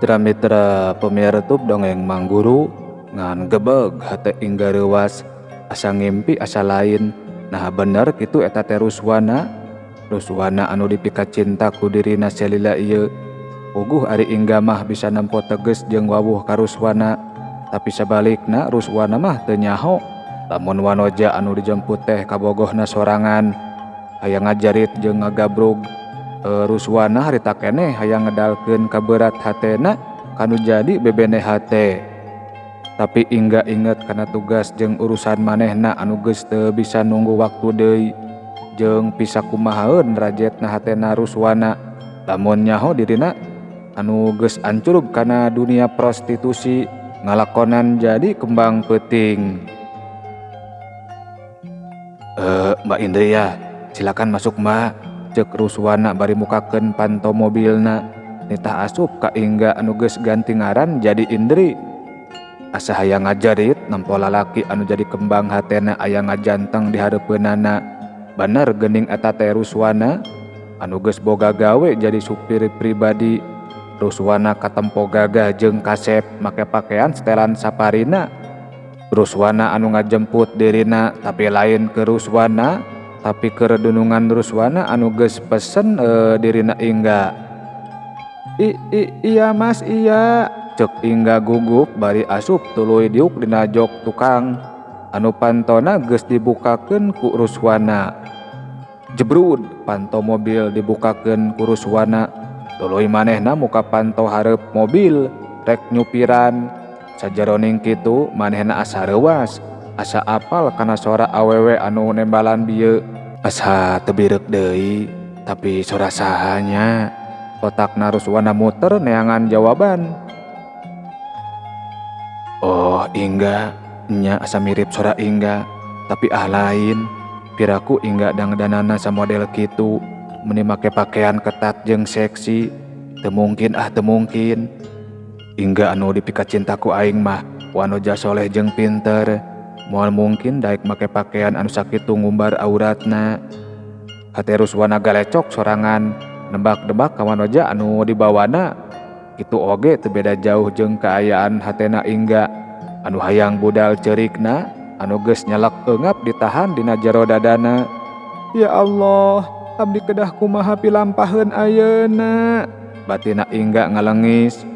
Mitra-mitra pemirsa dongeng Mangguru ngan gebeg hate Ingga reuwas asa ngimpi asa lain. Nah bener kitu eta teh Ruswana. Ruswana anu dipikacinta ku dirina salila ieu. Puguh ari Ingga mah bisa nempo teges jeung wawuh ka Ruswana, tapi sabalikna Ruswana mah teu nyaho lamun wanoja anu dijemput teh kabogohna sorangan. Hayang ngajarit jeung ngagabrug Ruswana harita keneh hayang ngedalkeun kaberat hatena kanu jadi bebene hate. Tapi Ingga inget kana tugas jeung urusan manehna anu geus teu bisa nunggu waktu deui. Jeung bisa kumahaeun rajetna hatena Ruswana lamun nyaho dirina anu geus ancurug kana dunia prostitusi ngalakonan jadi kembang peuting. Mbak Indri ya, silakan masuk Mbak. Cek Ruswana bari mukakeun panto mobilna. Nitah asup ka Ingga anu geus ganti ngaran jadi Indri. Asa hayang ngajarit nempo lalaki anu jadi kembang hatena aya ngajanteng di hareupeunana. Bener geuning eta teh Ruswana anu geus boga gawe jadi supir pribadi. Ruswana katempo gagah jeung kasep make pakaian setelan saparina. Ruswana anu ngajemput dirina tapi lain ke Ruswana, tapi ke redunungan Ruswana anu geus pesen dirina Ingga. Iya Mas, iya. Cek Ingga gugup bari asup tuluy diuk dina jok tukang anu pantona geus dibukakeun ku Ruswana. Jebrud panto mobil dibukakeun ku Ruswana. Tuluy manehna muka panto hareup mobil rek nyupiran. Sajeroning kitu manehna asa reuwas, asa apal kana sora awewe anu nembalan bieu. Asa teu bireuk deui, tapi sora saha nya? Otakna Ruswana muter neangan jawaban. Oh Ingga, nya asa mirip sora Ingga, tapi ah lain. Piraku Ingga dangdanana samodel kitu, meni make pakaian ketat jeung seksi. Teu mungkin ah, teu mungkin. Ingga anu dipikacinta ku aing mah wanoja soleh jeung pinter. Moal mungkin daek make pakaian anu sakitu ngumbar auratna. Hate Ruswana galecok sorangan, nebak-nebak ka wanoja anu dibawana. Kitu oge teu beda jauh jeung kaayaan hatena Ingga anu hayang budal ceurikna anu geus nyelek eungap ditahan dina jero dadana. Ya Allah, abdi kedah kumaha pilampaheun ayeuna. Batina Ingga ngalengis.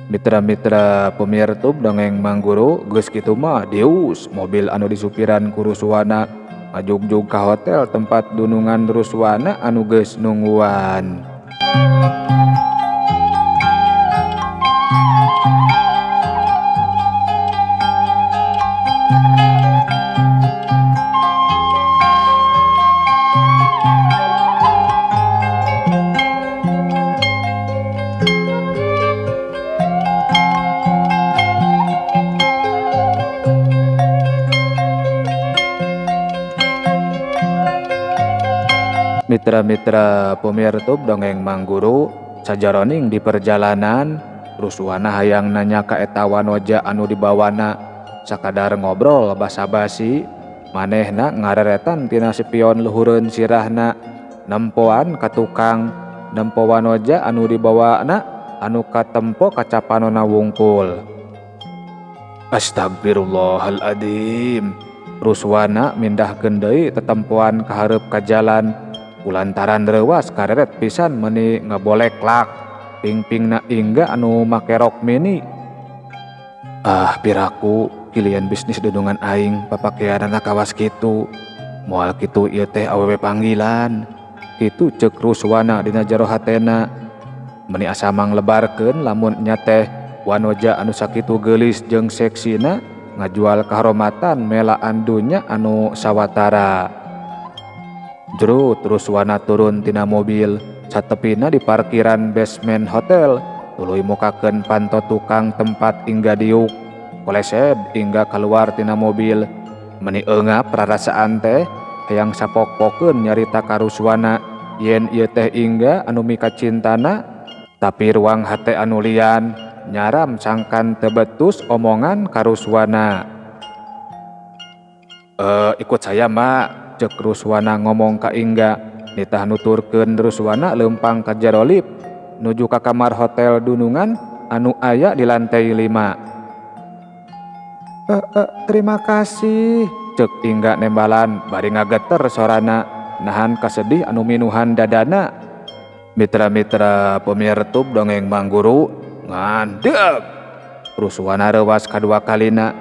Mitra-mitra pemirsa dongeng Mangguru geus kitu mah deus mobil anu disupiran ku Ruswana ngajugjug ka hotel tempat dunungan Ruswana anu geus nungguan. Mitra-mitra pemirsa dongeng Mangguru sajaroning di perjalanan Ruswana hayang nanya ka eta wanoja anu dibawana sakadar ngobrol basa-basi manehna ngareretan tina spion luhureun sirahna nempoan ka tukang nempo wanoja anu dibawana anu katempo kacapanona wungkul. Astagfirullahaladzim. Ruswana mindahkeun deui tetempoan ka hareup ka jalan kulantaran reuwas kareret pisan meuni ngaboleklak. Pingpingna Ingga anu make rok mini. Ah piraku kilian bisnis dudungan aing papakeanana kawas kitu. Moal kitu ieu teh awewe panggilan. Kitu ceuk Ruswana dina jero hatena. Meni asa manglebarkeun lamun nya teh wanoja anu sakitu geulis jeung seksina ngajual kahormatan melaan dunya anu sawatara. Jrut Ruswana turun tina mobil satepina di parkiran basement hotel tuluy mukakeun panto tukang tempat Ingga diuk. Kolesed Ingga kaluar tina mobil. Meni eungap rarasaan teh hayang sapok-pokeun nyarita ka Ruswana yen ieu teh Ingga anu mikacintana, tapi ruang hate anu lian nyaram sangkan teu betus omongan ka Ruswana. Ikut saya Mak, ceuk Ruswana ngomong ka Ingga. Nitah nuturkeun Ruswana leumpang ka jero lift nuju ka kamar hotel dunungan anu aya di lantai 5. Terima kasih, ceuk Ingga nembalan bari ngageter sorana nahan kasedih anu minuhan dadana. Mitra-mitra pemirtub dongeng Mangguru ngandeg. Ruswana reuwas kadua kalina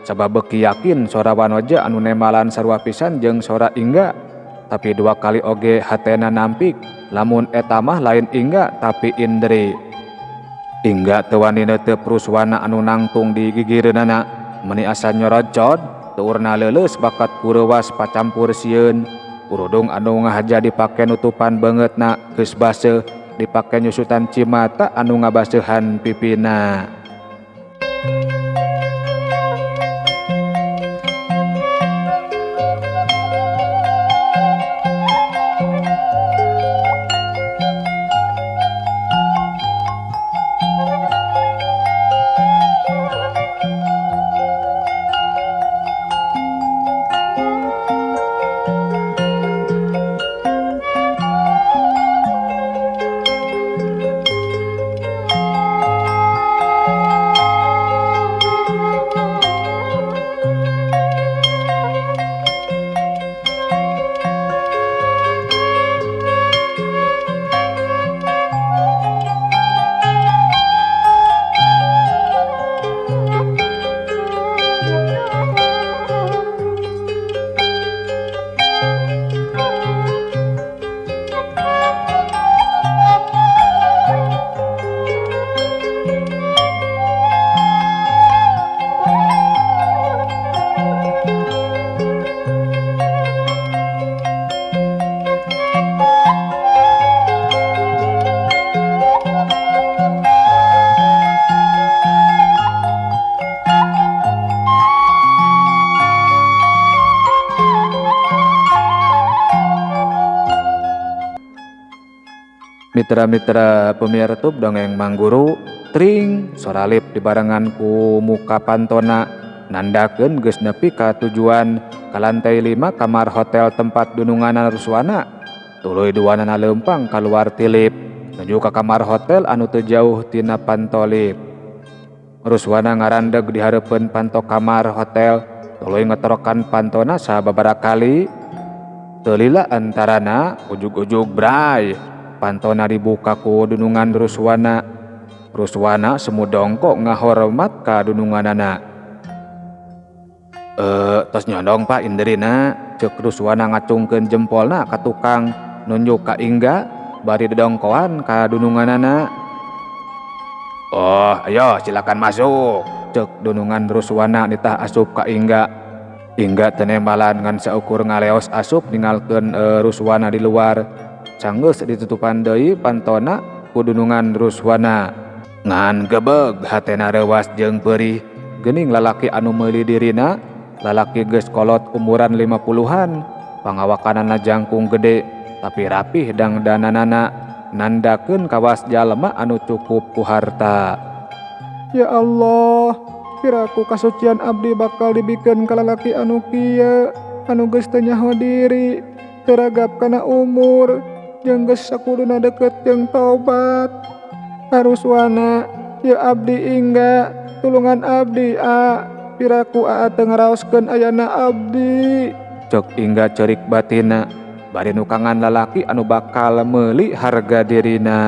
sabab beuki yakin sora wanoja anu nembalan sarua pisan jeung sora Ingga. Tapi dua kali oge hatena nampik lamun eta mah lain Ingga tapi Indri. Ingga teu wani neuteup Ruswana anu nangtung di gigireunana. Meni asa nyorocod tuurna leuleus bakat kureuwas pacampur sieun. Urudung anu ngahaja dipake nutupan beungeutna geus baseuh dipake nyusutan cimata anu ngabaseuhan pipina. Mitra-mitra pemirtub dongeng Mangguru tring soralip dibarengan ku muka pantona nandakeun geus nepi ka tujuan ka lantai 5 kamar hotel tempat dununganna Ruswana. Tuluy duanana leumpang kaluar ti lift nuju ka kamar hotel anu teu jauh tina panto lift. Ruswana ngarandeg di hareupeun panto kamar hotel tuluy ngetorokan pantona sababaraha kali. Teu lila antarana ujug-ujug bray pantona dibuka ku dunungan Ruswana. Ruswana semu dongkok ngahormat ka dununganana. Tos nyondong Pak Indrina, ceuk Ruswana ngacungkeun jempolna ka tukang nunjuk ka Ingga bari dodongkoan ka dununganana. Oh, ayo silakan masuk, ceuk dunungan Ruswana nitah asup ka Ingga. Ingga teu nembalan ngan saukur ngaleos asup ninggalkeun Ruswana di luar. Sanggeus ditutupan deui pantona ku dunungan Ruswana. Ngan gebeg hatena reuwas jeung peurih geuning lalaki anu meuli dirina, lalaki geus kolot umuran 50-an, pangawakanana jangkung gede tapi rapih dangdananana nandakeun kawas jalma anu cukup ku harta. Ya Allah, piraku kasucian abdi bakal dibikeun ka lalaki anu kieu, anu geus teu nyaho diri, teu ragap kana umur, jeung geus sakuduna deukeut jeung taubat. Ruswana, ya abdi Ingga, tulungan abdi a, piraku aa teu ngaraoskeun ayana abdi. Cek Ingga ceurik batina, bari nukangan lalaki anu bakal meuli harga dirina.